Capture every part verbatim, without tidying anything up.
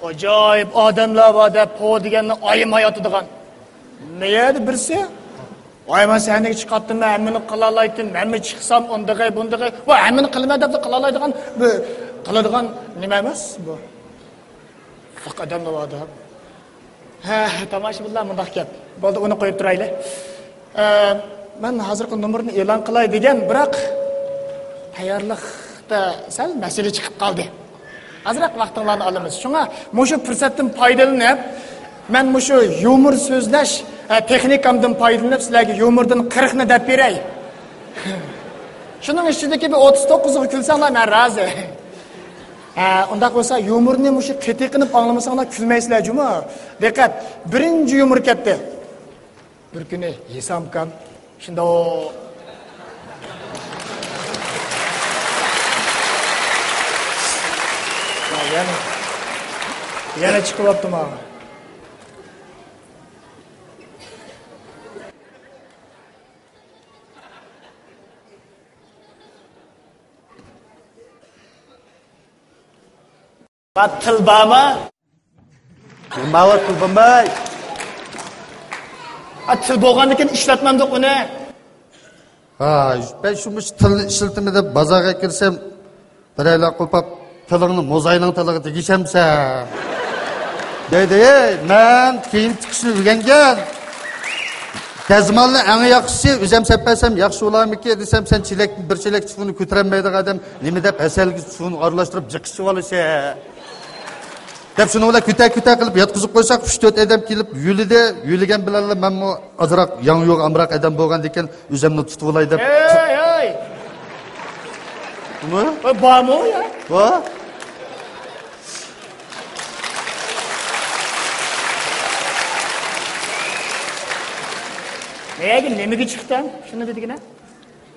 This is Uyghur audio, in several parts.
ئاجايىپ ئادەملەر بار دەپ، پو دېگەننى ئايىماي ئاتىدىغان. نەيەردە بىرسى؟ ۋاي، مەن سەھنىگە چىقاتتىم، مەن ھەممىنى قىلالايتتىم، مەنمۇ چىقسام، ئۇندىغى، بۇندىغى، ۋاي، ھەممىنى قىلىمەن دەپلا قىلالايدىغان، بىر قىلىدىغان نېمە ئەمەس بۇ. ئادەملەر بار دەپ. ھە، تاماشىبىنلار، مۇنداق گەپ. بولدى، ئۇنى قويۇپ تۇرايلى. ئە، مەن ھازىرقى نومۇرنى ئېلان قىلاي دېگەن، بىراق تەييارلىقتا سەل مەسىلە چىقىپ قالدى. ئازراق ۋاقتىڭلارنى ئالىمىز. شۇڭا مۇشۇ پۇرسەتتىن پايدىلىنىپ، مەن مۇشۇ يۇمۇر سۆزلەش، ئە، تېخنىكامدىن پايدىلىنىپ، سىلەرگە يۇمۇردىن قىرىقنى دەپ بېرەي. شۇنىڭ ئىچىدىكى بىر ئوتتۇز توققۇزىغا كۈلسەڭلار، مەن رازى. ھە، ئۇنداق بولسا، يۇمۇرنى مۇشۇ قېتىقىنىپ ئاڭلىمىساڭلار كۈلمەيسىلەر جۇمۇ. دىققەت، بىرىنچى يۇمۇر كەتتى. بىر كۈنى ھېسامكام شۇنداق، يەنە، يەنە چىقىۋاپتۇ ماڭا. تىل بارمۇ؟ نېمە بار تىل بولماي؟ ئا، تىل بولغاندىكىن ئىشلەتمەمدۇق ئۇنى. ھا، مەن شۇ مۇشۇ تىلنى ئىشلىتىمەن دەپ بازارغا كىرسەم، بىرەيلەر قوپاپ، تىلىڭنى موزاينىڭ تىلىغا تېگىشەمسەن دەيدۇ. ھەي، مەن كىيىم تىكىشنى ئۆگەنگەن. دەزمالنى ئەڭ ياخشىسى، ئۆزۈم سەپ بەرسەم ياخشى بولارمىكىن دېسەم، سەن چېلەك، بىر چېلەك سۇنى كۆتۈرەلمەيدىغان ئادەم نېمە دەپ ھەسەلگە سۇنى ئارىلاشتۇرۇپ جىق ئىچىۋالىسەن؟ دەپ شۇنىڭ بىلەن كۆتەك-كۆتەك قىلىپ ياتقۇزۇپ قويساق، ئۈچ-تۆت ئادەم كېلىپ يۆلىدى. يۆلىگەن بىلەنلا مەنمۇ ئازراق ياڭيۇغا ئامراق ئادەم بولغاندىكىن، ئۆزۈمنى تۇتۇۋالاي دەپ. ھەي، ھەي! نېمە؟ ئە، بارمۇ يا؟ بار. نەگە، نېمىگە چىقتىڭ؟ شۇنى دېگىنە.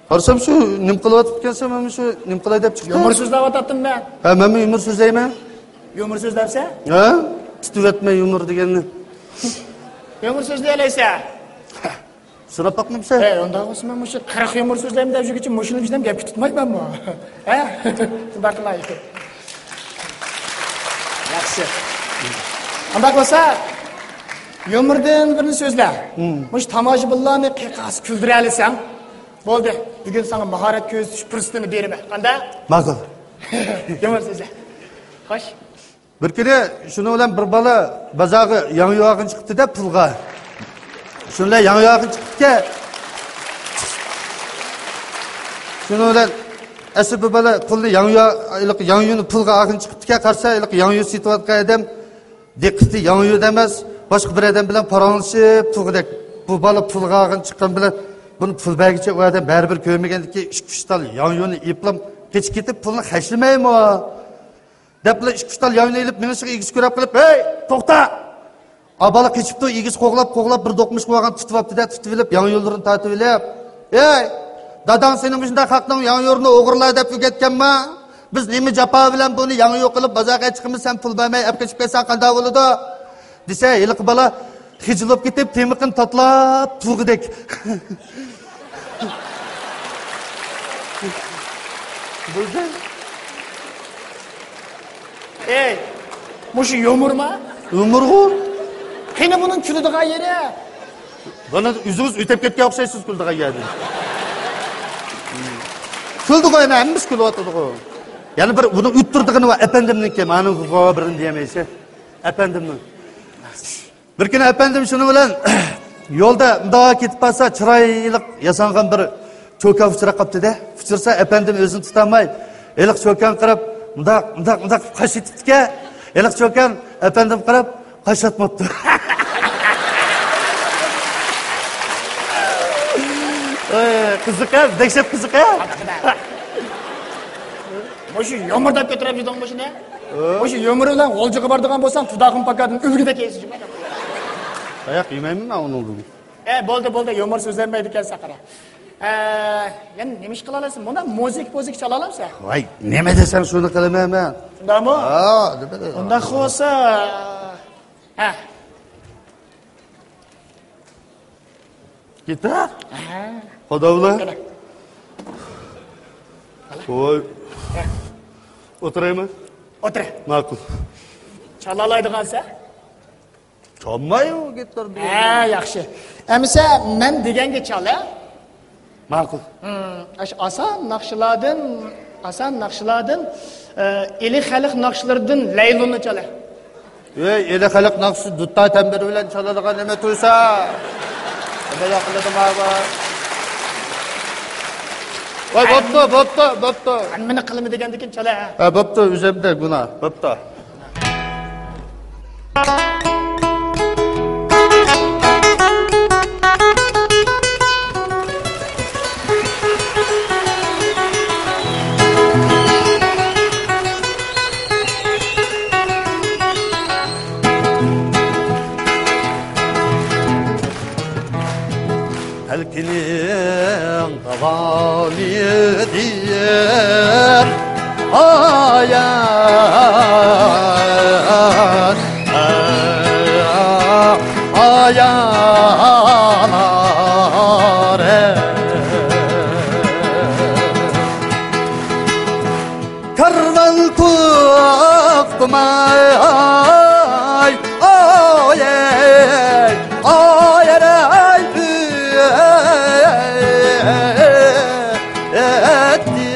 قارىسام، شۇ نېمە قىلىۋاتىپتىكەنسەن، مەنمۇ شۇ نېمە قىلاي دەپ چىقتىم. يۇمۇر سۆزلەۋاتاتتىم مەن. ھە، مەنمۇ يۇمۇر سۆزلەيمەن. يۇمۇر سۆزلەپسەن؟ ھە؟ تۇتۇۋەتمە يۇمۇر دېگەننى. يۇمۇر سۆزلىيەلەيسەن؟ سىناپ باقمامسەن؟ ھە، ئۇنداق بولسا مەن مۇشۇ قىرىق يۇمۇر سۆزلەيمەن دەپ يۈرگۈچە مۇشۇنى بىلەن گەپكە تۇتمايمەنمۇ؟ ھە؟ شۇنداق قىلاي. ياخشى. ئۇنداق بولسا، يۇمۇردىن بىرنى سۆزلە. ھىم. مۇشۇ تاماشىبىنلارنى قىيقاس كۈلدۈرەلىسەڭ، بولدى، بۈگۈن ساڭا ماھارەت كۆرسىتىش پۇرسىتىنى بېرىمەن. قانداق؟ ماقۇل. يامان سۆزلە. خوش. بىر كۈنى شۇنىڭ بىلەن بىر بالا بازارغا ياڭيۇ ئالغىلى چىقىپتۇ-دە پۇلغا. شۇنىڭ بىلەن ياڭيۇ ئالغىلى چىقىپتىكەن. شۇنىڭ بىلەن ئەسلى بىر بالا پۇلنى ياڭيۇ، ھېلىقى ياڭيۇنى پۇلغا ئالغىلى چىقىپتىكەن. قارىسا، ھېلىقى ياڭيۇ سېتىۋاتقان ئادەم دىققىتى ياڭيۇدا ئەمەس، باشقا بىر ئادەم بىلەن پاراڭلىشىپ تۇرغۇدەك. بۇ بالا پۇلغا ئالغىلى چىققان بىلەن بۇنى پۇل بەرگۈچە ئۇ ئادەم بەرىبىر كۆرمىگەندىكىن ئىككى ئۈچ تال ياڭيۇنى ئېلىپلا قېچىپ كېتىپ، پۇلنى خەجلىمەيمۇ دەپلا ئىككى ئۈچ تال ياڭيۇنى ئېلىپ مېڭىشىغا ئىگىسى كۆرۈپ قېلىپ، ھەي، توختا! ئا بالا قېچىپتۇ، ئىگىسى قوغلاپ، قوغلاپ بىر دوقمۇش قوغلىغان تۇتۇۋاپتۇ-دە، تۇتۇۋېلىپ ياڭيۇلىرىنى تارتىۋېلىپ، ھەي، داداڭ سېنى مۇشۇنداق خەقنىڭ ياڭيۇلىرىنى ئوغرىلا دەپ ئۆگەتكەنما؟ بىز نېمە جاپا بىلەن بۇنى ياڭيۇ قىلىپ بازارغا چىقىمىز، سەن پۇل بەرمەي ئەپ قېچىپ كەتسەڭ قانداق بولىدۇ؟ دېسە، ھېلىقى بالا خىجىل بولۇپ كېتىپ، تېمىقىنى تاتىلاپ تۇرغۇدەك. بولدى. ئەي، مۇشۇ يۇمۇرما؟ يۇمۇرغۇ. قېنى بۇنىڭ كۈلىدىغان يېرى؟ مانا ئۆزىڭىز ئۆتۈپ كەتكەن ئوخشايسىز كۈلىدىغان يەردىن. كۈلدىغۇ، يەنە ھەممىسى كۈلۈۋاتىدىغۇ. يەنە بىر بۇنىڭ ئۆتتۈرىدىغىنى بار، ئەپەندىمنىڭكى، مانىڭغا بىرنى دېيەلمەيسەن. ئەپەندىمنىڭ. بىر كۈنى ئەپەندىم شۇنىڭ بىلەن يولدا مۇنداق كېتىپ بارسا، چىرايلىق ياسانغان بىر چوكان ئۇچراپ قاپتۇ-دە. ئۇچرىسا، ئەپەندىم ئۆزىنى تۇتالماي، ھېلىقى چوكانغا قاراپ مۇنداق، مۇنداق، مۇنداق قاش ئېتىپتىكەن. ھېلىقى چوكان ئەپەندىمگە قاراپ قاش ئاتماپتۇ. ئەي، قىزىق ھە، دەھشەت قىزىق ھە. مۇشۇ يۇمۇر دەپ كۆتۈرۈپ يۈردۈڭ مۇشۇنى. ھە؟ مۇشۇ يۇمۇر بىلەن غۇلجىغا بارىدىغان بولساڭ، تۇداخۇن پاكادىن ئۈلگىدەك يەيسىز. تاياق يېمەيمەن مەن ئۇنىڭدىن. ئە، بولدى، بولدى، يۇمۇر سۆزلەنمەيدىكەنسەن قارا. ئە، يەنە نېمە ئىش قىلالايسەن؟ مانا مۇزىكا، مۇزىكا چالالامسەن؟ ۋاي، نېمە دېسەڭ شۇنى قىلىمەن مەن. شۇنداقمۇ؟ ھا، نېمە دەيدۇ؟ ئۇنداق بولسا، ھە. گىتار؟ ھە. قانداق بولار؟ قانداق؟ ۋاي. ھە. ئولتۇرايمۇ؟ ئولتۇر. ماقۇل. چالالايدىغانسەن؟ چالماي ئۇ گىتارنى. ھە، ياخشى. ئەمىسە مەن دېگەنگە چال، ھە؟ ماقۇل. ھىم، ئاشۇ ئاسان ناخشىلاردىن، ئاسان ناخشىلاردىن، ئە، ئىلى خەلق ناخشىلىرىدىن لەيلۇننى چال، ھە. ئەي، ئىلى خەلق ناخشىسى دۇتار تەمبۇر بىلەن چالىدىغان نېمە تۇرسا؟ نېمە ياقلىدىم ھازىر؟ ۋاي، بوپتۇ، بوپتۇ، بوپتۇ. ھەممىنى قىلىمەن دېگەندىكىن چال، ھە. ھە، بوپتۇ، ئۆزۈمدە گۇناھ. بوپتۇ. پەلكىنىڭ داۋامىدىن ئايان، ئايانار. كارۋان توختىماي، ئاي، ئاي، ئاي، ئاي، ئۆتتى.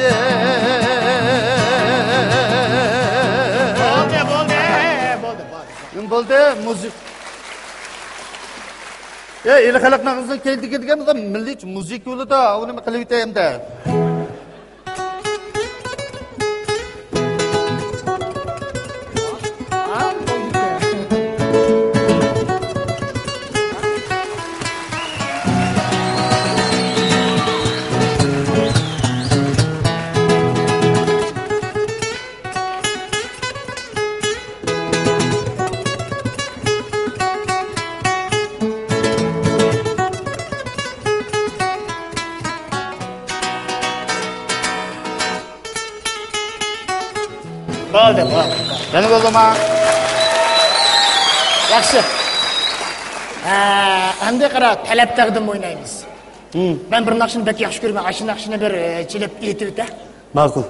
بولدى، بولدى، بولدى، بولدى. نېمە بولدى؟ مۇزىك. ئەي، ئىلى خەلقنىڭ ئىزىغا كەلدىكى دېگەن مىللىي مۇزىكا بولىدۇ، ئۇنى قىلىۋېتەي ئەمدى. بولدى، بولدى. مانا بولدىما؟ ياخشى. ھە، ئەمدى قارا، تەلەپ تەقدىم ئوينايمىز. ھىم. مەن بىر ناخشىنى بەك ياخشى كۆرىمەن. ئاشۇ ناخشىنى بىر، ئە، چېلىپ ئېيتىۋېتە. ماقۇل.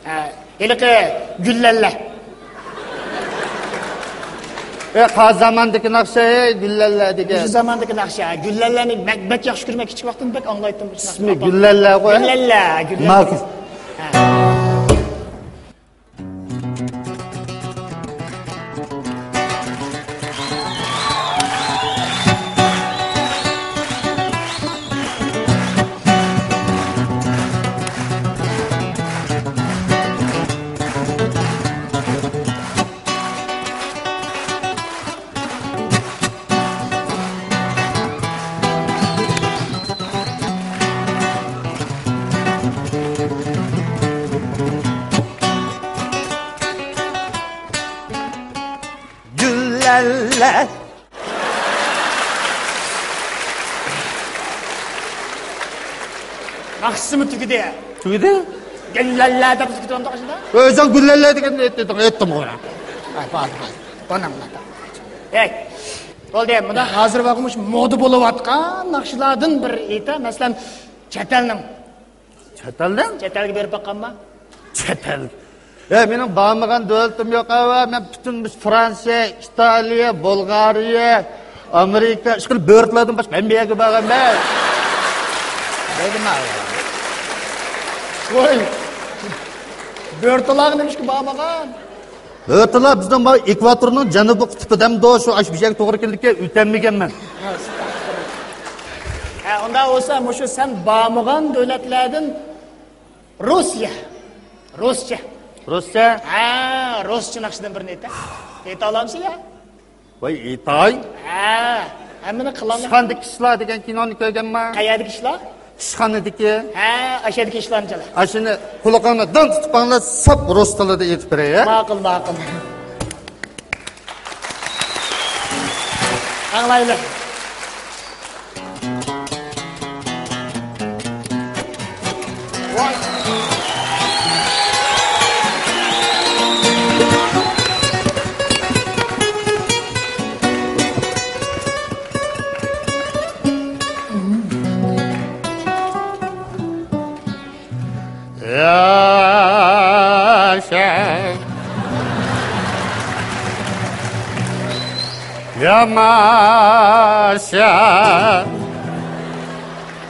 ھە، ھېلىقى گۈللەللە. ئە، قا زاماندىكى ناخشا، ئەي، گۈللەللە دېگەن. شۇ زاماندىكى ناخشا. گۈللەللەنى مەن بەك ياخشى كۆرىمەن، كىچىك ۋاقتىمدا بەك ئاڭلايتتىم بۇ ناخشىنى. ئىسمى گۈللەللە غۇ. گۈللەللە، گۈللەللە. ماقۇل. ھە. گۈللەللە. ناخشىسىمۇ تۈگىدى. تۈگىدى؟ گۈللەللە دەپ تۈگىتىۋالدى ئاشۇنداق. ئۆزۈڭ گۈللەللە دېگەننى ئېيتتىڭ، ئېيتتىمغۇ مەن. ھە، بار، بار. بانام، بانام. ھەي، بولدى، مۇنداق ھازىر ۋاقىت مۇشۇ مودا بولۇۋاتقان ناخشىلاردىن بىر ئېيتە، مەسىلەن، چەت ئەلنىڭ. چەت ئەلدىن؟ چەت ئەلگە بېرىپ باققانما؟ چەت ئەل. ھە، مېنىڭ بارمىغان دۆلىتىم يوق، ئاۋا. مەن پۈتۈن مۇشۇ فرانسىيە، ئىتالىيە، بۇلغارىيە، ئامېرىكا، ئىشقىلىپ بۆرتىلاردىن باشقا ھەممە يەرگە بارغان مەن. دەيدىما، ئاۋا. ۋاي، بۆرتىلارغا نېمىشقا بارمىغان؟ بۆرتىلا بىزنىڭ مانا ئېكۋاتورنىڭ جەنۇبىي قۇتۇپى دەمدۇ، شۇ ئاشۇ بۇ يەرگە توغرا كېلىدىكەن، ئۆتەلمىگەنمەن. ھە، ئۇنداق بولسا مۇشۇ سەن بارمىغان دۆلەتلەردىن روسىيە. رۇسچە. رۇسچە؟ ھە، رۇسچە ناخشىدىن بىرنى ئېيتە. ئېيتالامسىز يا؟ ۋاي ئېيتاي. ھە، ھەممىنى قىلالماي. سىخاندىكى ئىشلار دېگەن كىنونى كۆرگەنما؟ قەيەردىكى ئىشلار؟ ئىشخانىدىكى. ھە، ئاشۇ يەردىكى ئىشلارنى چالا. ئاشۇنى قۇلىقىڭنى دىڭ تۇتۇپ ئاڭلا، ساپ رۇس تىلىدا ئېيتىپ بېرەي، ھە؟ ماقۇل، ماقۇل. ئاڭلايلى. ياشا. ياماشا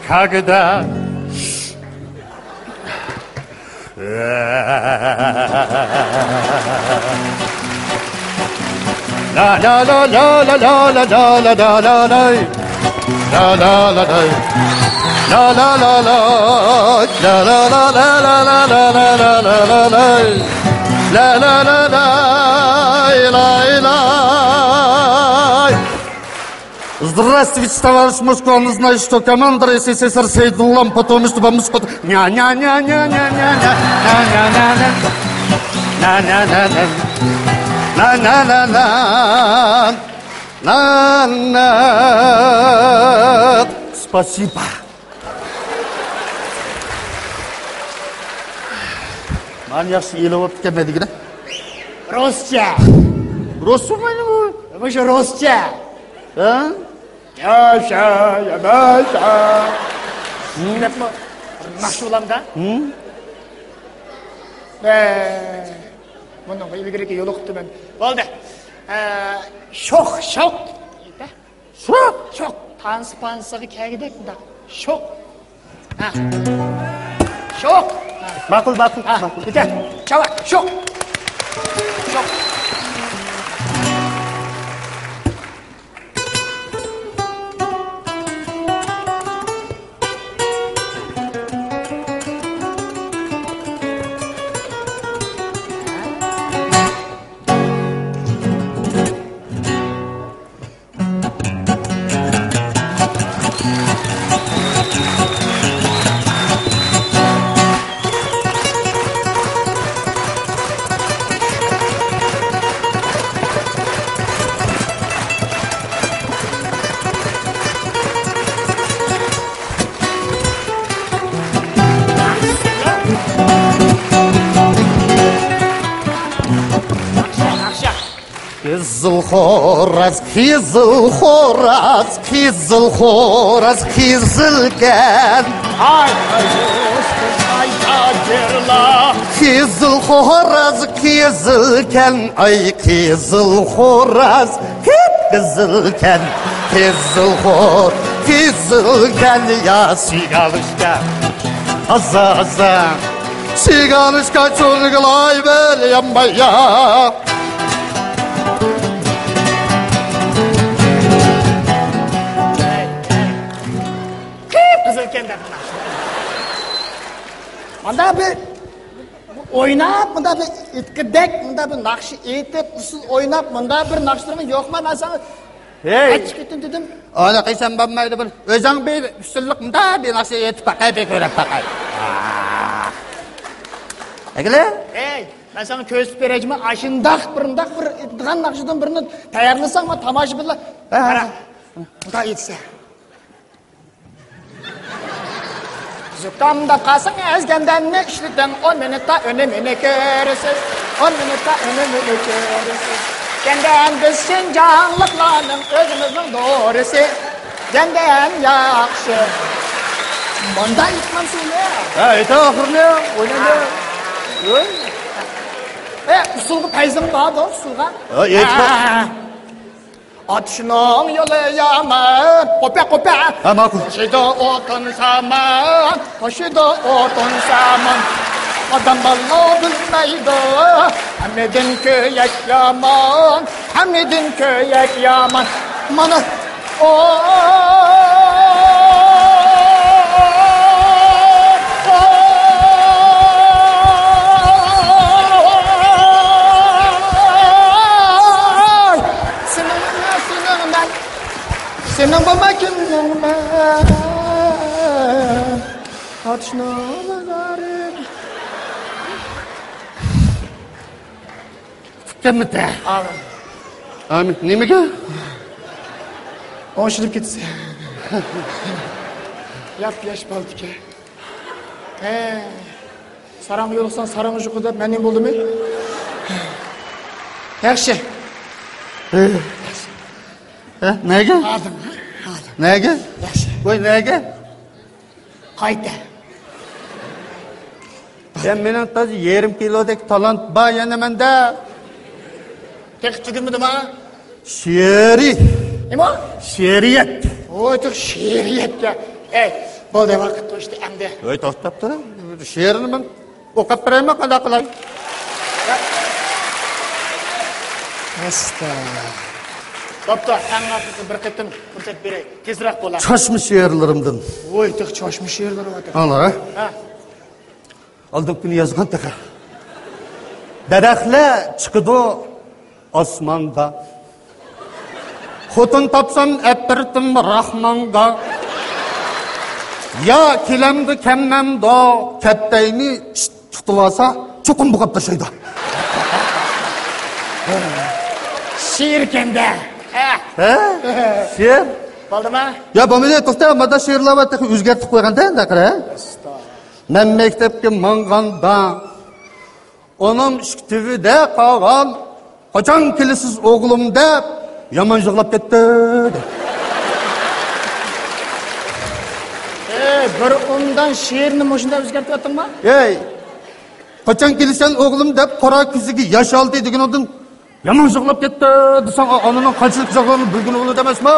كاگدا. لا لا لا لا لا لا لا لا لا لا لا. لا لا لا لا. لا لا لا لا. لا لا لا لا لا لا لا لا لا لا. لا لا لا لا لا لا. Здравствуйте, товарищ Москва, не знаю, что командир СССР Сейдуллам, потому что вам скот. Ня ня ня ня ня ня ня ня ня ня ня. Ня ня ня ня. Ня ня ня ня. Ня ня. Спасибо. مانا ياخشى ئېلىۋاپتىكەن مەن دېگىنە. رۇسچە. رۇسچە مانا بۇ. مۇشۇ رۇسچە. ھە؟ ياشا، ياشا. دەپمۇ ناخشا بولامدا؟ ھە؟ بۇنىڭغا ئىلگىرىكى يولۇقۇپتىمەن. بولدى. ئە، شوخ، شوخ. شوق! شوق! تانسا پانسىغا كەلگۈدەك مۇنداق. شوق! ھە. شوق! ھە. ماقۇل، ماقۇل، ھە. ماقۇل. يېتەر. چاۋا، شوق! شوق! قىزىل خوراز، قىزىل خوراز، قىزىل خوراز، قىزىلكەن. ئاي، ئاي، ئاي، تاجىرلار. قىزىل خوراز، قىزىلكەن، ئاي، قىزىل خوراز، قىپقىزىلكەن. قىزىل خور، قىزىلكەن، يا سىگالىشكا. ئازا، ئازا. سىگالىشكا چولىگىلاي بېرىيەممەي يا. قىپقىزىلكەن دەپ. مانا بىر ئويناپ، مۇنداق بىر ئېيتقۇدەك، مۇنداق بىر ناخشا ئېيتىپ، ئۇسسۇل ئويناپ، مۇنداق بىر ناخشىلىرىڭىز يوقما؟ مەن ساڭا ھەي! ئاچچىق ئېيتىم دېدىم. ئانا قىلسام بولمايدۇ بىر. ئۆزۈڭ بىر ئۈستۈنلۈك مۇنداق بىر ناخشا ئېيتىپ باقاي، بىر كۆرۈپ باقاي. ئەگىلە؟ ھەي، مەن ساڭا كۆرسىتىپ بېرەيچىما؟ ئاشۇنداق بىر، مۇنداق بىر ئېيتىدىغان ناخشىدىن بىرنى تەييارلىساڭ، مانا تاماشىبىنلار. ھە. قارا. مۇنداق ئېيتسا. زۇكامدا قالساڭ ئەزگەندەننى ئىشلىتىڭ، ئون مىنۇتتا ئۈنۈمىنى كۆرىسىز، ئون مىنۇتتا ئۈنۈمىنى كۆرىسىز. گەندەن بىز شىنجاڭلىقلارنىڭ ئۆزىمىزنىڭ دورىسى. گەندەن ياخشى. مۇنداق ئېيتقان سىلى. ھە، ئېيتە ئاخىرىنى، ئوينايلى. ھە. ئە، ئۇسسۇلغا پەيزىڭ باردۇ، ئۇسسۇلغا. ھە، ئېيتقان. ھە. ئاتۇشنىڭ يولى يامان، قوپە، قوپە. ھە، ماقۇل. توشىدا ئوتۇن سامان، توشىدا ئوتۇن سامان. ئادەم بالىلار بىلمەيدۇ، ھەممىدىن كۆيەك يامان، ھەممىدىن كۆيەك يامان. مانا، ئو، ئو، ئو. سېنىڭ، سېنىڭ مەن، سېنىڭ بولماي كۈنلىرىم مەن. ئاتۇشنىڭ بازارى. ئۇتۇپتىمىتە. ئامىن. ئامىن. نېمىگە؟ ئوڭشىلىپ كېتىسەن. ياپ ياش بالىدىكەن. ھە. ساراڭغا يولۇقساڭ، ساراڭ يۇقى دەپ مەن نېمە بولدۇم؟ ياخشى. ھە، نەگە؟ ئالدىڭ، ھە؟ ئالدىڭ. نەگە؟ ياخشى. ۋاي، نەگە؟ قايتا. يا، مېنىڭ تازا يېرىم كىلودەك تالانت بار يەنە مەندە. تېخى تۈگىمىدىما؟ شېئىرىي. نېمە؟ شېئىرىيەت. ۋوي، تۇق، شېئىرىيەتكە. ئەي، بولدى، ۋاقىت توشتى ئەمدى. ۋوي، توختاپ تۇرۇڭ. شېئىرنى مەن ئوقۇپ بېرەيمۇ، قانداق قىلاي؟ ئاستا. بوپتۇ، ئەڭ ئاخىرقى بىر قېتىم پۇرسەت بېرەي. تېزرەك بولا. چاچما شېئىرلىرىمدىن. ۋوي، تېخى چاچما شېئىرلىرى بار. ئاڭلا. ھە. ئالدىنقى كۈنى يازغان تېخى. دەرەخلەر چىقىدۇ ئاسمانغا. خوتۇن تاپسام ئەپەرتىم راخمانغا. يا كېلەمدۇ كەلمەمدۇ، كەتتەينى تۇتۇۋالسا، چوقۇم بوغاپ تاشلايدۇ. شېئىركەندە. ھە؟ شېئىر؟ بولدىما؟ يا، بولمىدى، توختا، مادا شېئىرلار بار، تېخى ئۆزگەرتىپ قويغاندا، ئەندى قارا. مەن مەكتەپكە ماڭغاندا، ئانام ئىشىك تۈۋىدە قالغان، «قاچان كېلىسىز ئوغلۇم؟» دەپ، يامان يىغلاپ كەتتى، دەيدۇ. ئەي، بىر ئومدان شېئىرنى مۇشۇنداق ئۆزگەرتىۋەتتىڭما؟ ئەي، «قاچان كېلىسەن ئوغلۇم؟» دەپ، قارا كۆزىگە ياش ئالدى دېگىنىڭدىن، يامان يىغلاپ كەتتى دېسەڭ، ئانىنىڭ قانچىلىك يىغلىغىنىنى بىلگىلى بولىدۇ ئەمەسمۇ؟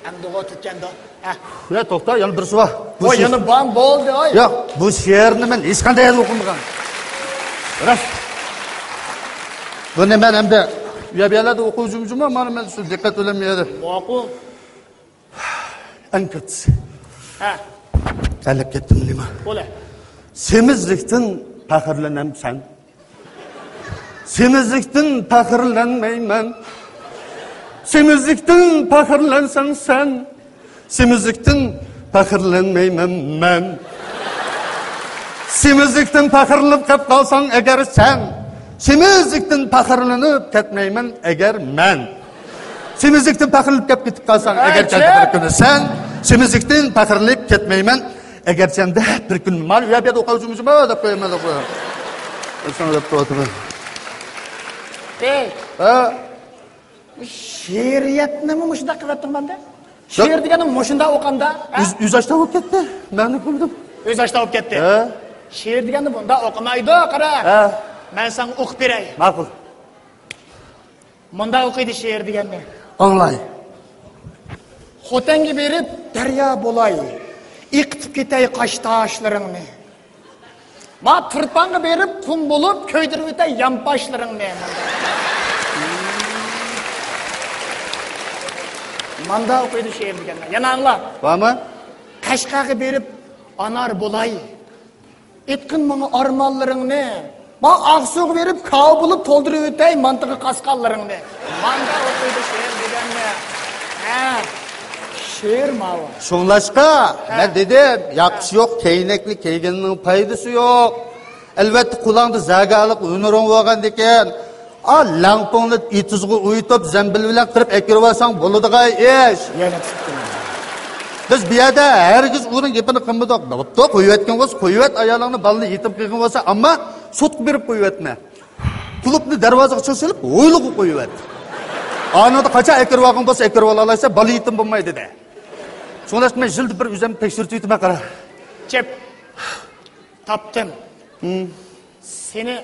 ئەمدىغۇ تۈگەندۇ. ھە. يا، توختا، يەنە بىرسى بار. بۇ ۋاي، شېئىر، يەنە بار، بولدى، ئاي. ياق، بۇ شېئىرنى مەن ھېچقانداق يەردە ئوقۇمىغان. راست. بۇنى مەن ئەمدى يا بۇ يەرلەردە ئوقۇپ جۇمجۇما، مانا مەن شۇ دىققەت بىلەن بۇ يەردە. ماقۇل. ئەڭ كاتتىسى. ھە. ئەلەپ كەتتىم نېمە؟ بولە. سېمىزلىكتىن پەخىرلىنەمسەن؟ سېمىزلىكتىن پەخىرلەنمەيمەن. سېمىزلىكتىن پەخىرلەنسەڭ سەن، سېمىزلىكتىن پەخىرلەنمەيمەن مەن. سېمىزلىكتىن پەخىرلىنىپ كەپ قالساڭ ئەگەر سەن، سېمىزلىكتىن پەخىرلىنىپ كەتمەيمەن ئەگەر مەن. سېمىزلىكتىن پەخىرلىنىپ كەپ كېتىپ قالساڭ ئەگەر، بىر كۈنى سەن، سېمىزلىكتىن پەخىرلىنىپ كەتمەيمەن ئەگەر سەن دەپ بىر كۈن مانا ئۇ يەردە ئوقۇپ جۇمجۇما دەپ قويىمەن، دەپ قويىمەن. شۇڭا دەپ قويۇۋاتىمەن. ئەي. ھە؟ شېئىرىيەتنىمۇ مۇشۇنداق قىلىۋەتتىڭ مەندە. شېئىر دېگەننى مۇشۇنداق ئوقۇغاندا، ھە؟ ئۆز، ئۆز ئاشتا بولۇپ كەتتى. مەن بىلدىم. ئۆز ئاشتا بولۇپ كەتتى. ھە؟ شېئىر دېگەننى بۇنداق ئوقۇمايدۇ، قارا. ھە. مەن ساڭا ئوقۇپ بېرەي. ماقۇل. مۇنداق ئوقۇيدۇ شېئىر دېگەننى. ئاڭلاي. خوتەنگە بېرىپ دەريا بولاي، ئېقىتىپ كېتەي قاشتاشلىرىڭنى. ما تۇرپانغا بېرىپ قۇم بولۇپ كۆيدۈرۈۋېتەي يانپاشلىرىڭنى. ماندا ئوقۇيدۇ شېئىر دېگەننى. يەنە ئاڭلا. بارمۇ؟ قەشقەرگە بېرىپ ئانار بولاي. ئېيتقىن ماڭا ئارمانلىرىڭنى. ما ئاقسۇغا بېرىپ كاۋا بولۇپ تولدۇرۇۋېتەي مانتىغا قاسقانلىرىڭنى. ماندا ئوقۇيدۇ شېئىر دېگەننى. ھە. شېئىر ماۋۇ. شۇڭلاشقا، ھە، مەن دېدىم، ياقىشى يوق كەينەكنى كىيگەننىڭ پايدىسى يوق. ئەلۋەتتە، قولۇڭدا زاگالىق ھۈنىرىڭ بولغاندىكىن، ئا، لەڭپۇڭنى ئېتىزغا ئۇيۇتۇپ، زەمبىل بىلەن قىرىپ ئەكىرىۋالساڭ بولىدىغان ئىش. يەنە چىقتىمۇ؟ بىز بۇ يەردە ھەرگىز ئۇنىڭ گېپىنى قىلمىدۇق. بوپتۇ، قويۇۋەتكىن بولسا قويۇۋەت، ئايالىڭنى، بالىنى يېتىم قىلغىن بولسا، ئەمما سوتقا بېرىپ قويۇۋەتمە. قۇلۇپنى دەرۋازىغا چىڭ سېلىپ، ھويلىغا قويۇۋەت. ئانىڭدا قاچان ئەكىرىۋالغىن بولسا، ئەكىرىۋالالايسەن، بالا يېتىم بولمايدۇ دە. شۇڭلاشقا مەن يىلدا بىر ئۆزۈمنى تەكشۈرتۈۋېتىمەن، قارا. چەپ. تاپتىم. ھىم. سېنى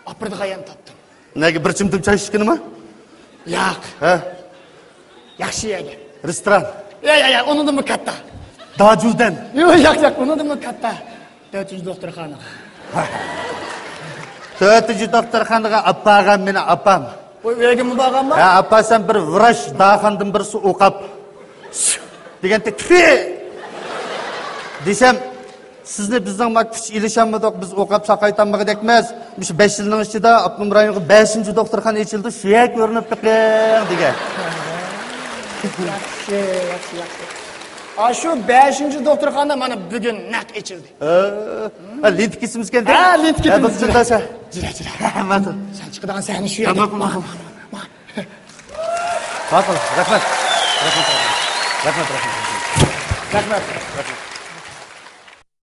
ئاپىرىدىغان يەرنى تاپتىم. نەگە، بىر چىمدىم چاي ئىچكىنىما؟ ياق. ھە؟ ياخشى يەرگە. رېستوران. يا، يا، يا، ئۇنىڭدىنمۇ كاتتا. داجۇدەن. يو، ياق، ياق، ئۇنىڭدىنمۇ كاتتا. تۆتىنچى دوختۇرخانىغا. تۆتىنچى دوختۇرخانىغا ئاپارغان مېنى ئاپام. ئۇ ئۆيگىمۇ بارغانما؟ ھە، ئاپارسام بىر ۋراچ داخاندىن بىرسى ئوقاپ. دېگەنتى، تفى! دېسەم، سىزنى بىزنىڭ ما كۈچ ئېلىشالمىدۇق، بىز ئوقاپ ساقايتالمىغۇدەكمىز. مۇشۇ بەش يىلنىڭ ئىچىدە ئاپتونوم رايونغا بەشىنچى دوختۇرخانا ئېچىلدى، شۇ يەرگە كۆرۈنۈپ بېقىڭ، دېگەن. ياخشى، ياخشى، ياخشى. ئاشۇ بەشىنچى دوختۇرخانا مانا بۈگۈن نەق ئېچىلدى. ھە، ھە، لېنتە كېسىمىزكەن. ھە، لېنتە كېتىمىز. ھە، بىر تۇتاشا. جۈرە، جۈرە. ماقۇل. سەن چىقىدىغان سەھنە شۇ يەردە. ماقۇل، ماقۇل، ماقۇل. ماقۇل، رەھمەت. رەھمەت، رەھمەت. رەھمەت، رەھمەت. رەھمەت.